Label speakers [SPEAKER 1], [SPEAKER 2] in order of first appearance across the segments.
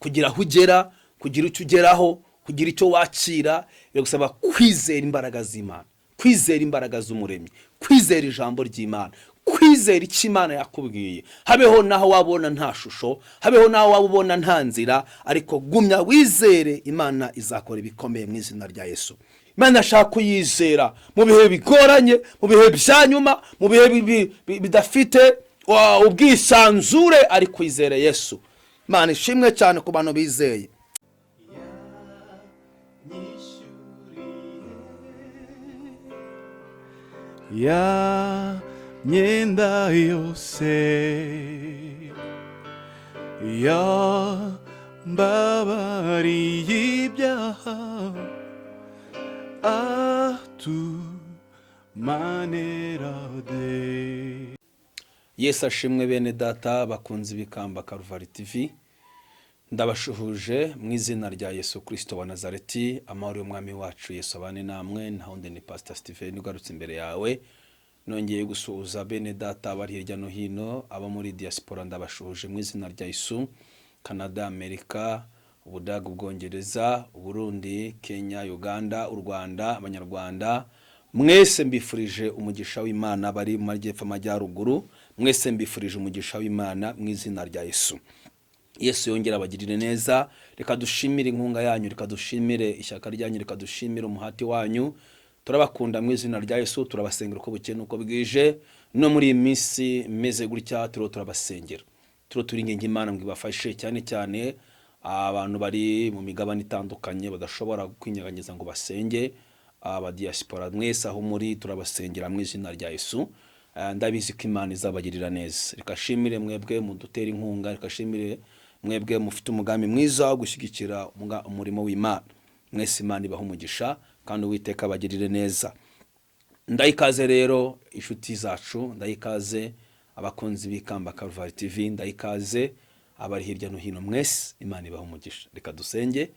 [SPEAKER 1] Kugira aho ugera, kugira icyo ugeraho, kugira icyo wakira, biragusaba kwizera imbaraga z'Imana, kwizera imbaraga z'Umuremyi, kwizera ijambo ry'Imana, kwizera icyo Imana yakubwiye. Habeho naho wabona nta shusho, habeho naho waba ubona nta nzira, ariko gumya wizere, Imana izakora ibikomeye mu izina rya Yesu. Imana ashaka kuyizera mu bihe bigoranye, mu bihe bya nyuma, mu bihe bidafite ubwisanzure, ariko kwizere Yesu. Imana ishimwe cyane ku bantu bizeye.
[SPEAKER 2] Yanyishyuriye ya myenda yose, yambabariye ibyaha, atumanerade.
[SPEAKER 1] Yesu ashimwe, bene Data bakunze ibikamba Karuvari TV. Ndabashuhuje mu izina rya Yesu Kirisito wa Nazareti. Amahoro y'Umwami wacu Yesu abane namwe. Nta wundi, ni Pasita Steven ugarutse imbere yawe. Nongeye gusuhuza bene Data bari hirya no hino, abo muri diaspora ndabashuhuje mu izina rya Yesu: Canada, Amerika, Ubudage, Ubwongereza, Uburundi, Kenya, Uganda, u Rwanda, Abanyarwanda mwese mbifurije umugisha w'Imana. Bari mu majyepfo, amajyaruguru, mwese mbifurije umugisha w'Imana mu izina rya Yesu. Yesu yongera abagirire neza. Reka dushimire inkunga yanyu, reka dushimire ishyaka ryanyu, reka dushimire umuhati wanyu. Turabakunda mu izina rya Yesu. Turabasengera uko bukeye n'uko bwije. No muri iyi minsi meze gutya turiho turabasengera, turiho turinginga Imana ngo ibafashe, cyane cyane abantu bari mu migabane itandukanye badashobora kwinyeganyeza ngo basenge. Abadiyasipora mwese aho muri, turabasengera mu izina rya Yesu. Ndabizi ko Imana izabagirira neza. Reka shimire mwebwe mudutera inkunga, reka shimire mwebwe mufite umugambi mwiza wo gushyigikira umurimo w'Imana. Mwese Imana ibaha umugisha kandi Uwiteka abagirire neza. Ndayikaze rero inshuti zacu, ndayikaze abakunzi b'Ikamba Karuvari TV, ndayikaze abari hirya no hino mwese. Imana ibaha umugisha. Reka dusenge.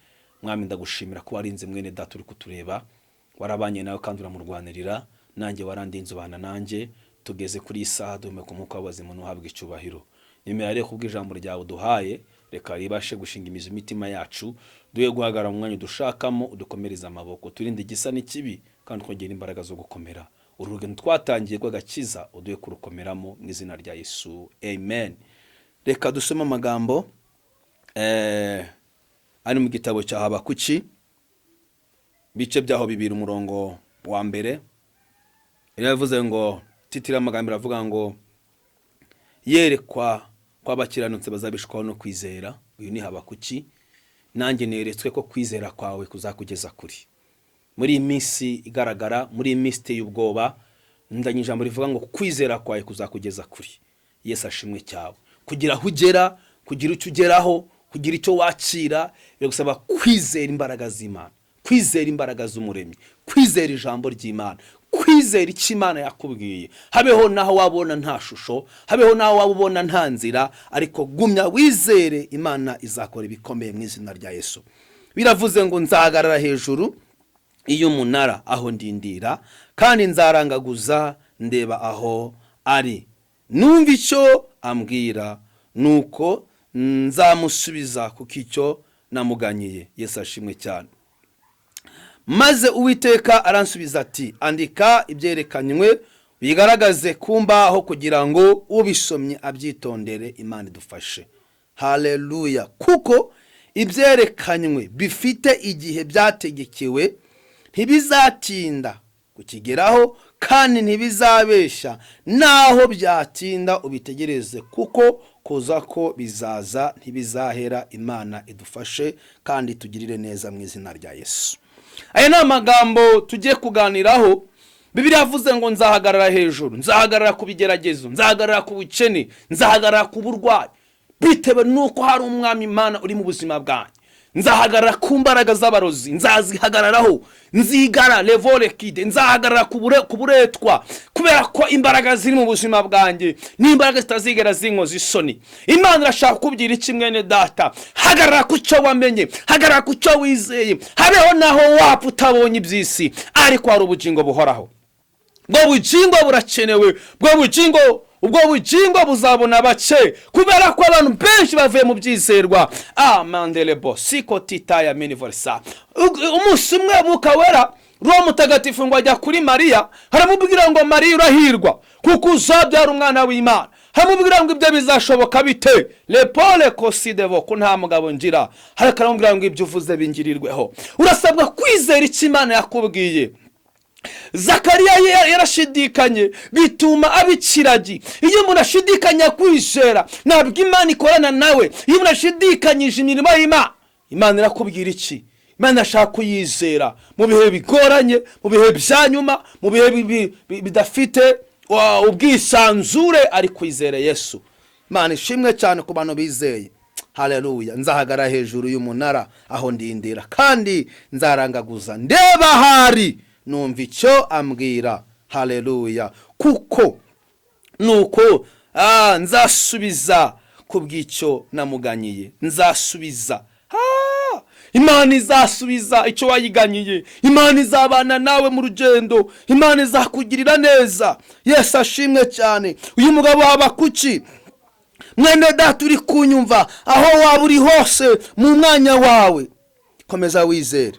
[SPEAKER 1] Mwami, ndagushimira ko warinze mwene Data uri kutureba, warabanye nawe kandi uramurwanirira. Nanjye warandinze, ubana nanjye, tugeze kuri iyi saha duhumeka umwuka w'abazima. Ntuhabwe icyubahiro. Nyuma rero, kubw'ijambo ryawe uduhaye, reka ribashe gushinga imizi imitima yacu, duhe guhagarara mu mwanya udushakamo, udukomereze amaboko, turinde igisa n'ikibi kandi twongere imbaraga zo gukomera. Uru rugendo twatangiye rw'agakiza uduhe kurukomeramo mu izina rya Yesu, amen. Reka dusome amagambo ari mu gitabo cya Habakuki, bice byaho 2, umurongo wa mbere. Yavuze ngo, titre y'amagambo iravuga ngo "Yerekwa kw'abakiranutsi bazabishwaho no kwizera". Uyu ni Habakuki. Nanjye neretswe ko kwizera kwawe kuzakugeza kuri muri iyi minsi igaragara, muri iyi minsi iteye ubwoba. Ndanye ijambo rivuga ngo kwizera kwawe kuzakugeza kuri. Yesu ashimwe cyawe. Kugira aho ugera, kugira icyo ugeraho, kugira icyo wakira, biragusaba kwizera imbaraga z'Imana, kwizera imbaraga z'Umuremyi, kwizera ijambo ry'Imana, kwizera icyo Imana yakubwiye. Habeho naho wabona nta shusho, habeho naho waba ubona nta nzira, ariko gumya wizere, Imana izakora ibikomeye mu izina rya Yesu. Biravuze ngo nzahagarara hejuru iyo umunara aho ndindira, kandi nzarangaguza ndeba aho ari, numva icyo ambwira, nuko nzamusubiza kuko icyo namuganyiye. Yesu ashimwe cyane. Maze Uwiteka aransubiza ati: "Andika ibyerekanywe, bigaragaze ku mbaho, kugira ngo ubisomye abyitondere." Imana idufashe, haleluya. Kuko ibyerekanywe bifite igihe byategekewe, ntibizatinda kukigeraho kandi ntibizabesha. Naho byatinda, ubitegereze, kuko kuza ko bizaza, ntibizahera. Imana idufashe kandi tugirire neza mu izina rya Yesu. Aya ni amagambo tugiye kuganiraho. Bibiliya yavuze ngo nzahagarara hejuru, nzahagarara ku bigeragezo, nzahagarara ku bukene, nzahagarara ku burwayi, bitewe n'uko hari Umwami Imana uri mu buzima bwanjye. Nzahagarara ku mbaraga z'abarozi, nzazihagararaho, nzigara levore kide. Nzahagarara ku buretwa, kubera ko imbaraga ziri mu buzima bwanjye ni imbaraga zitazigera zinkoza isoni. Imana irashaka kukubwira iki, mwene Data? Hagarara ku cyo wamenye, hagarara ku cyo wizeye. Habeho naho wapfa utabonye iby'isi, ariko hari ubugingo buhoraho. Ubwo bugingo burakenewe, ubwo bugingo buzabona bake, kubera ko abantu benshi bavuye mu byizerwa. Amandelebo siko titaya minivorisa. Umunsi umwe Mwuka Wera, Roho Mutagatifu, ngo ajya kuri Mariya, haramubwira ngo: "Mariya, urahirwa kuko uzabyara umwana w'Imana." Haramubwira ngo: "Ibyo bizashoboka bite lepole kosidevo ko nta mugabo ngira?" Ariko aramubwira ngo: "Ibyo uvuze bingirirweho." Urasabwa kwizera icyo Imana yakubwiye. Zakariya yarashidikanye, bituma aba ikiragi. Iyo umuntu ashidikanya kwizera, ntabwo Imana ikorana nawe. Iyo umuntu ashidikanyije imirimo y'Imana, Imana irakubwira iki? Imana irashaka kuyizera mu bihe bigoranye, mu bihe bya nyuma, mu bihe bidafite ubwisanzure, ari kwizera Yesu. Imana ishimwe cyane ku bantu bizeye. Haleluya! Nzahagara hejuru y'umunara aho ndindira, kandi nzarangaguza ndeba ahari numva icyo ambwira. Haleluya! Kuko nuko nzasubiza ku bw'icyo namuganyiye. Nzasubiza. Imana izasubiza icyo wayiganyiye. Imana izabana nawe mu rugendo, Imana izakugirira neza. Yesu ashimwe cyane. Uyu mugabo Habakuki, mwene data uri kunyumva, aho waba uri hose mu mwanya wawe, komeza wizere.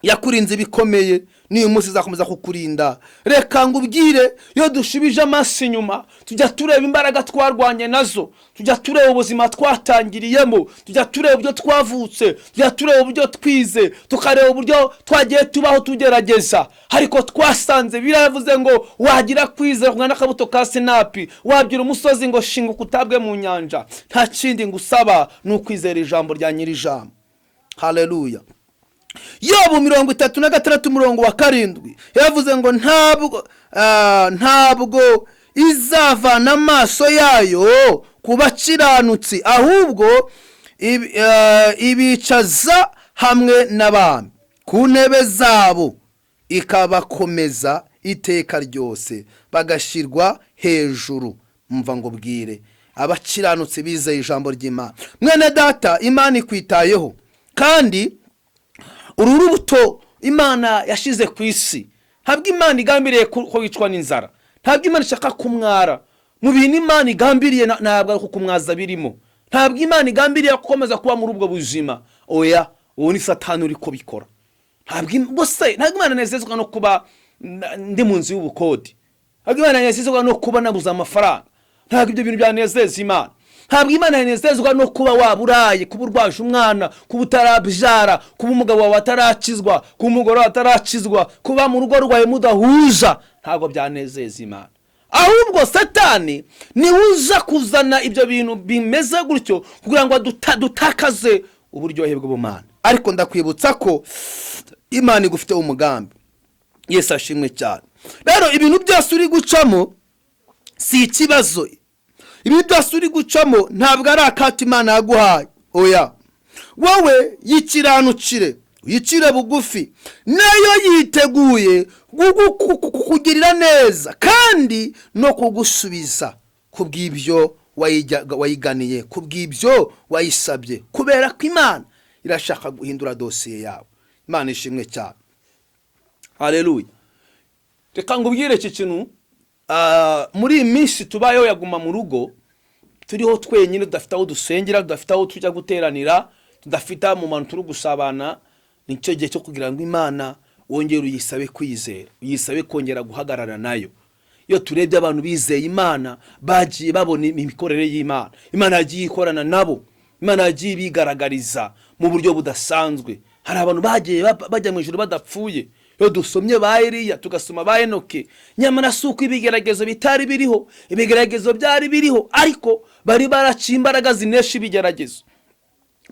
[SPEAKER 1] Yakurinze ibikomeye, n'uyu munsi izakomeza kukurinda. Reka ngo ubwire, iyo dushubije amaso inyuma, tujya tureba imbaraga twarwanye nazo, tujya tureba ubuzima twatangiriyemo, tujya tureba uburyo twavutse, tujya tureba uburyo twize, tukareba uburyo twagiye tubaho tugerageza. Ariko twasanze biravuze ngo wagira kwizera kungana n'akabuto ka sinapi, wabwira umusozi ngo shinguka utabwe mu nyanja. Nta kindi ngusaba, ni ukwizera ijambo rya nyir'ijambo. Haleluya! Yobu 36 umurongo wa 7 yavuze ngo ntabwo izavana amaso yayo ku bakiranutsi, ahubwo ibicaza hamwe n'abami ku ntebe zabo, ikabakomeza iteka ryose, bagashyirwa hejuru. Mva ngo bwire abakiranutsi bizeye ijambo ry'Imana. Mwene data, Imana ikwitayeho, kandi uru rubuto Imana yashyize ku isi, ntabwo Imana igambiriye ko wicwa n'inzara, ntabwo Imana ishaka kumwara. Mu bintu Imana igambiriye, ntabwo ari kukumwaza birimo. Ntabwo Imana igambiriye gukomeza kuba muri ubwo buzima. Oya, uwo ni Satani uri kubikora. Ntabwo bose, ntabwo Imana inezezwa no kuba ndi mu nzu y'ubukode, ntabwo Imana inezezwa no kuba nabuze amafaranga. Ntabwo ibyo bintu byanezeza Imana. Ntabwo Imana yanezezwa no kuba waba uraye, kuba urwaje umwana, kuba utarabyara, kuba umugabo wawe atarakizwa, kuba umugore wawe atarakizwa, kuba mu rugo rwawe mudahuza. Ntabwo byanezeza Imana. Ahubwo Satani niwe uza kuzana ibyo bintu bimeze gutyo kugira ngo dutakaze uburyohe bw'ubumana. Ariko ndakwibutsa ko Imana igufiteho umugambi. Yesu ashimwe cyane. Rero ibintu byose uri gucamo si ikibazo, ibintu byose uri gucamo ntabwo ari akato Imana yaguhaye. Oya, wowe yikiranukire, uyicire bugufi, nayo yiteguye kukugirira neza kandi no kugusubiza ku bw'ibyo wayiganiye, ku bw'ibyo wayisabye, kubera ko Imana irashaka guhindura dosiye yawe. Imana ishimwe cyane. Haleluya! Reka ngubwire iki kintu. Muri iyi minsi tubayeho yaguma mu rugo, turiho twenyine, tudafite aho dusengera, tudafite aho tujya guteranira, tudafite mu bantu turi gusabana, nicyo gihe cyo kugira ngo Imana wongere uyisabe kwizera, uyisabe kongera guhagarara nayo. Iyo turebye abantu bizeye Imana, bagiye babona imikorere y'Imana. Imana yagiye ikorana nabo, Imana yagiye ibigaragariza mu buryo budasanzwe. Hari abantu bagiye bajya mu ijuru badapfuye. Iyo dusomye ba Eliya, tugasoma ba Enoke, nyamara si uko ibigeragezo bitari biriho, ibigeragezo byari biriho, ariko bari baraciye imbaraga zinesha ibigeragezo,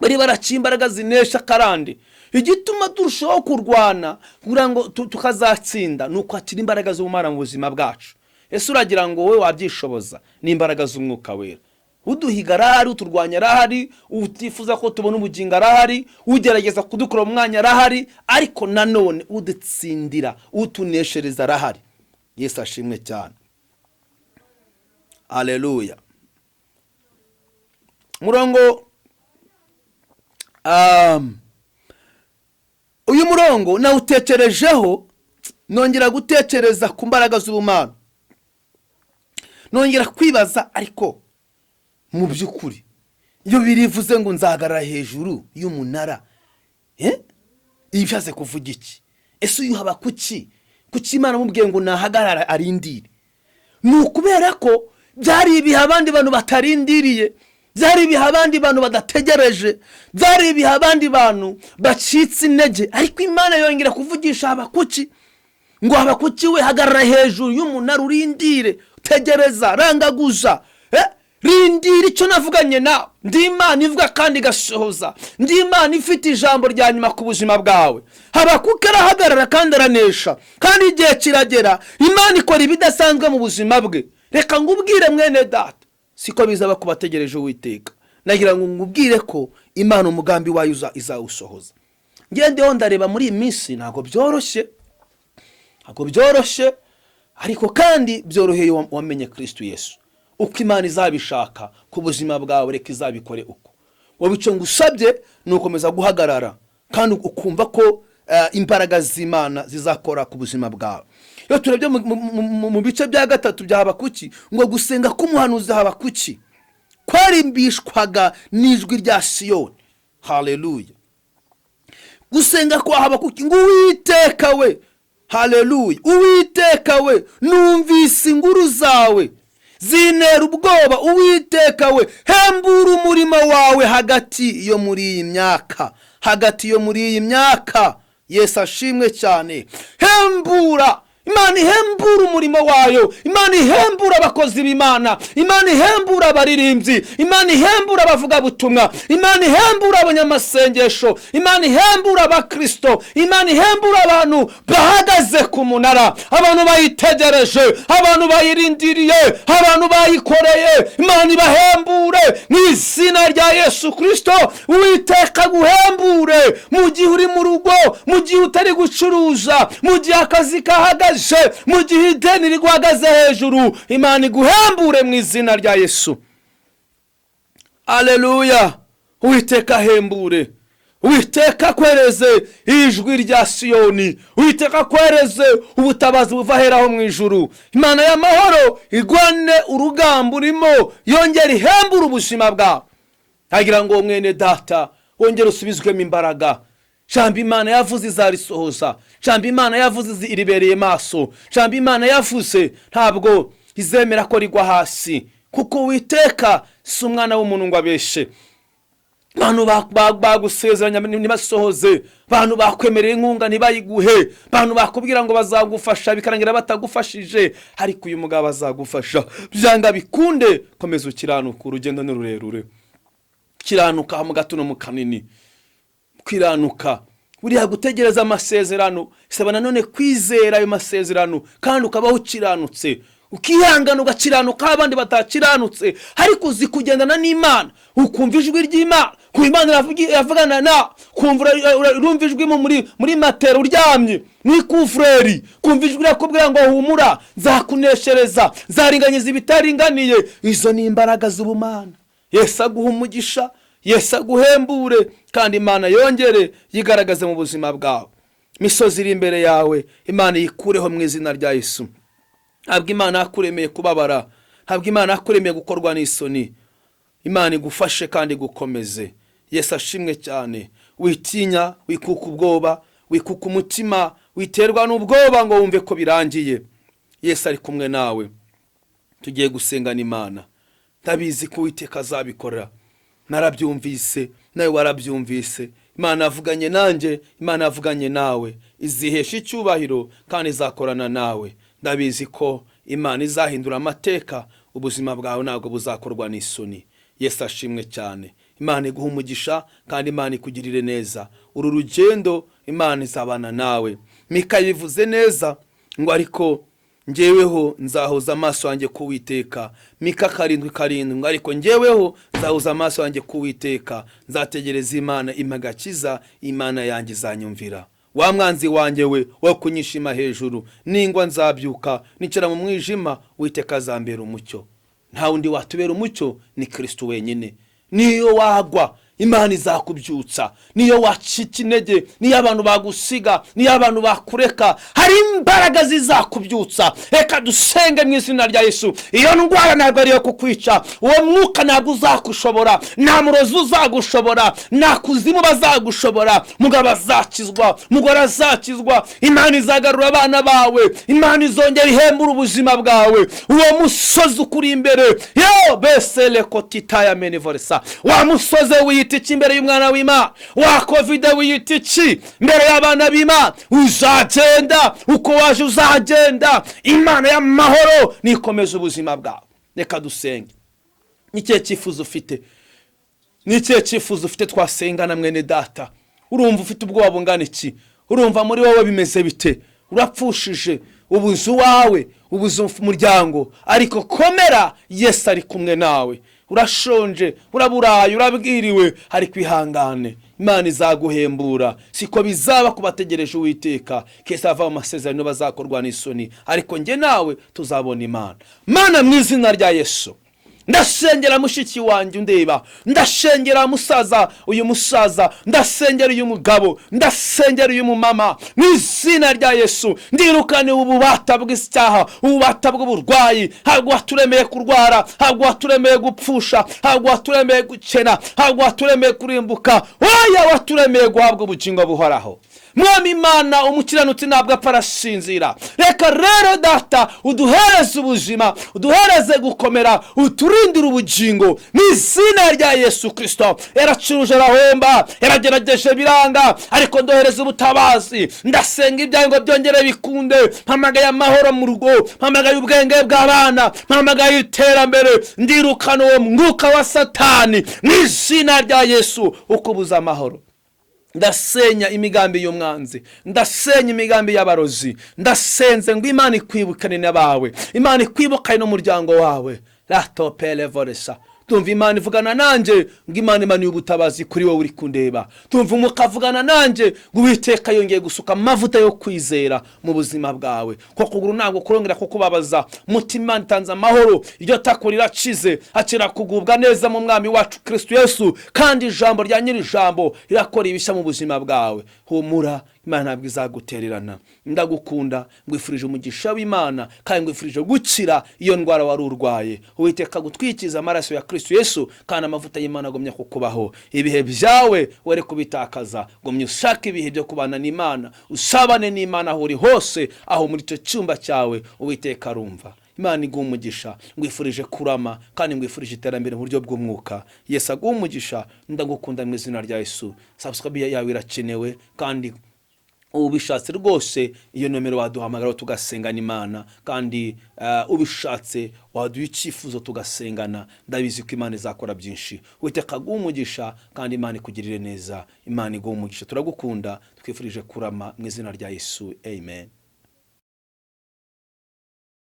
[SPEAKER 1] bari baraciye imbaraga zinesha akarande. Igituma turushaho kurwana kugira ngo tukazatsinda ni ukwakira imbaraga z'ubumana mu buzima bwacu. Ese uragira ngo wowe wabyishoboza? N'imbaraga z'Umwuka Wera. Uduhiga arahari, uturwanya arahari, utifuza ko tubona ubugingo arahari, ugerageza kudukura mu mwanya arahari, ariko nanone udutsindira, utuneshereza arahari. Yesu ashimwe cyane. Aleluya! Murongo uyu murongo nawutekerejeho. Nongera gutekereza ku mbaraga z'ubumana, nongera kwibaza: ariko mu by'ukuri iyo birivuze ngo nzahagarara hejuru y'umunara, ibi bishatse kuvuga iki? Ese uyu Habakuki, kuki Imana amubwiye ngo nahagarara arindire? Ni ukubera ko byari ibihe abandi bantu batarindiriye, byari ibihe abandi bantu badategereje, byari ibihe abandi bantu bacitse intege. Ariko Imana yongera kuvugisha Habakuki ngo: "Habakuki we, hagarara hejuru y'umunara, urindire, tegereza, rangaguza, rindira icyo navuganye nawe. Ndi Imana ivuga kandi igasohoza, ndi Imana ifite ijambo rya nyuma ku buzima bwawe." Habakuki arahagarara kandi aranesha, kandi igihe kiragera Imana ikora ibidasanzwe mu buzima bwe. Reka ngubwire, mwene data, siko bizaba ku bategereje Uwiteka. Nagira ngo ngubwire ko Imana umugambi wayo izawusohoza. Ngendeho ndareba muri iyi minsi ntabwo byoroshye, ntabwo byoroshye, ariko kandi byoroheye wamenye Kirisitu Yesu. Uko Imana izabishaka ku buzima bwawe, reka izabikore uko. Wowe icyo ngusabye ni ukomeza guhagarara kandi ukumva ko imbaraga z'Imana zizakora ku buzima bwawe. Iyo turebye mu bice bya gatatu bya Habakuki, ngo gusenga k'umuhanuzi Habakuki kwarimbishwaga n'ijwi rya Siyoni. Haleluya! Gusenga kwa Habakuki ngo: "Uwiteka we, haleluya, Uwiteka we, numvise inkuru zawe zintera ubwoba. Uwiteka we, hembura umurimo wawe hagati yo muri iyi myaka, hagati yo muri iyi myaka." Yesu ashimwe cyane. Hembura, Imana ihembura umurimo wayo, Imana ihembura abakozi b'Imana, Imana ihembura abaririmbyi, Imana ihembura abavugabutumwa, Imana ihembura abanyamasengesho, Imana ihembura abakristo, Imana ihembura abantu bahagaze ku munara, abantu bayitegereje, abantu bayirindiriye, abantu bayikoreye. Imana ibahembure mu izina rya Yesu Kirisito. Uwiteka aguhembure mu gihe uri mu rugo, mu gihe utari gucuruza, mu gihe akazi kahagaze, mu gihe ideni riguhagaze hejuru. Imana iguhembure mu izina rya Yesu. Aleluya! Uwiteka ahembure, Uwiteka akwereze ijwi rya Siyoni, Uwiteka akwereze ubutabazi buva aheraho mu ijuru. Imana y'amahoro igwane urugamba urimo, yongere ihembure ubuzima bwawe. Agira ngo mwene data wongere usubizwemo imbaraga. Jambo Imana yavuze izarisohoza, jambo Imana yavuze iribereye maso, jambo Imana yavuze ntabwo izemera ko rigwa hasi, kuko Uwiteka si umwana w'umuntu ngo abeshe. Bantu bagusezeranya ntibasohoze, bantu bakwemerera inkunga ntibayiguhe, bantu bakubwira ngo bazagufasha bikarangira batagufashije, ariko uyu mugabo azagufasha byanga bikunde. Komeza ukiranuka, urugendo ni rurerure. Kiranuka mu gato no mu kanini, kwiranuka. Buriya gutegereza amasezerano isaba nanone kwizera ayo masezerano, kandi ukabaho ukiranutse, ukihangana, ugakiranuka aho abandi batakiranutse. Ariko uzi kugendana n'Imana, ukumva ijwi ry'Imana, kumva Imana iravugana na kumva urumva ijwi muri matera uryamye mu ikufureri, kumva ijwi rirakubwira ngo: "Humura, nzakuneshereza, nzaringaniza ibitaringaniye." Izo ni imbaraga z'ubumana. Yesu aguha umugisha, Yesu aguhembure, kandi Imana yongere yigaragaze mu buzima bwawe. Imisozi iri imbere yawe, Imana iyikureho mu izina rya Yesu. Ntabwo Imana yakuremeye kubabara, ntabwo Imana yakuremeye gukorwa n'isoni. Imana igufashe kandi igukomeze. Yesu ashimwe cyane. Witinya, wikuka ubwoba, wikuka umutima, witerwa n'ubwoba ngo wumve ko birangiye. Yesu ari kumwe nawe. Tugiye gusengana Imana. Ndabizi ko Uwiteka azabikora. Narabyumvise, nawe warabyumvise. Imana yavuganye nanjye, Imana yavuganye nawe, izihesha icyubahiro kandi izakorana nawe. Ndabizi ko Imana izahindura amateka, ubuzima bwawe ntabwo buzakorwa n'isoni. Yesu ashimwe cyane. Imana iguha umugisha kandi Imana ikugirire neza. Uru rugendo Imana izabana nawe. Mika yivuze neza ngo: "Ariko ngeweho nzahoza amaso yanjye ku Witeka." Mika 7:7 ngo: "Ariko ngeweho nzahoza amaso yanjye ku Witeka, nzategereza Imana impa agakiza, Imana yanjye izanyumvira. Wa mwanzi wanjye we, wo kunyishima hejuru, ningwa nzabyuka, nicara mu mwijima, Witeka azambera umucyo." Nta wundi watubera umucyo, ni Kirisitu wenyine. Niyo wagwa, Imana izaguhembura. Niyo wagwa, Imana izakubyutsa. Niyo wacika intege, niyo abantu bagusiga, niyo abantu bakureka, hari imbaraga zizakubyutsa. Reka dusenge mu izina rya Yesu. Iyo ndwara ntabwo ari iyo kukwica, uwo mwuka ntabwo uzagushobora, nta murozi uzagushobora, nta kuzimu bazagushobora. Mugabo azakizwa, mugore azakizwa. Imana izagarura abana bawe, Imana izongera ihembura ubuzima bwawe. Uwo musozi ukuri imbere yo beselekotitaya menivoresa, wa musozi wiyita iki imbere y'umwana w'Imana? Wa COVID wiyita iki imbere y'abana b'Imana? Uzagenda uko waje, uzagenda. Imana y'amahoro nikomeza ubuzima bwawe. Reka dusenge. Ni ikihe cyifuzo ufite? Ni ikihe cyifuzo ufite twasengana, mwene data? Urumva ufite ubwoba bungana iki? Urumva muri wowe bimeze bite? Urapfushije, ubuze uwawe, ubuze umuryango, ariko komera, Yesu ari kumwe nawe. Urashonje, uraburaye, urabwiriwe, ariko ihangane, Imana izaguhembura. Siko bizaba ku bategereje Uwiteka, kese ava mu masezerano bazakorwa n'isoni, ariko njye nawe tuzabona Imana. Mana, mu izina rya Yesu, ndasengera mushiki wanjye undeba, ndasengera musaza, uyu musaza, ndasengera uyu mugabo, ndasengera uyu mumama. Mu izina rya Yesu, ndirukane ububata bw'icyaha, ububata bw'uburwayi. Ntabwo waturemeye kurwara, ntabwo waturemeye gupfusha, ntabwo waturemeye gukena, ntabwo waturemeye kurimbuka. Oya, waturemeye guhabwa ubugingo buhoraho. Mwami Imana, umukiranutsi ntabwo apfa, arasinzira. Reka rero Data uduhereze ubuzima, uduhereze gukomera, uturindire ubugingo mu izina rya Yesu Kirisito. Yaracuruje arahomba, yaragerageje biranga, ariko ndohereza ubutabazi. Ndasenga ibyawe ngo byongere bikunde. Mpamagaye amahoro mu rugo, mpamagaye ubwenge bw'abana, mpamagaye iterambere. Ndirukana uwo mwuka wa Satani mu izina rya Yesu ukubuza amahoro. Ndasenya imigambi y'umwanzi, ndasenya imigambi y'abarozi. Ndasenze ngo Imana ikwibukane n'abawe, Imana ikwibukane n'umuryango wawe. Ratopele voresa. Tumva Imana ivugana nanjye ngo Imana imanuye ubutabazi kuri wowe uri kundeba. Tumva Umwuka avugana nanjye ngo Uwiteka yongeye gusuka amavuta yo kwizera mu buzima bwawe. Ko kuguru ntabwo kurongera kukubabaza. Mutima, Imana itanze amahoro, iryo tako rirakize. Akira kugubwa neza mu Mwami wacu Kristo Yesu, kandi ijambo rya nyiri ijambo rirakora ibishya mu buzima bwawe. Humura, Imana ntabwo izagutererana. Ndagukunda, ngwifurije umugisha w'Imana kandi ngwifurije gukira iyo ndwara wari urwaye. Uwiteka gutwikiza amaraso ya Kristo Yesu, kandi amavuta y'Imana agumya kukubaho. Ibihe byawe were kubitakaza, gumya ushake ibihe byo kubana n'Imana, usabane n'Imana aho uri hose, aho muri icyo cyumba cyawe. Uwiteka arumva. Imana iguha umugisha. Ngwifurije kurama kandi ngwifurije iterambere mu buryo bw'umwuka. Yesu aguha umugisha. Ndagukunda mu izina rya Yesu. Subscribe yawe irakenewe, kandi ubishatse rwose iyo nomero waduhamagara tugasengana Imana, kandi ubishatse waduha icyifuzo tugasengana. Ndabizi ko Imana izakora byinshi. Uwiteka aguhe umugisha kandi Imana ikugirire neza. Imana iguhe umugisha. Turagukunda, twifurije kurama mu izina rya Yesu. Amen.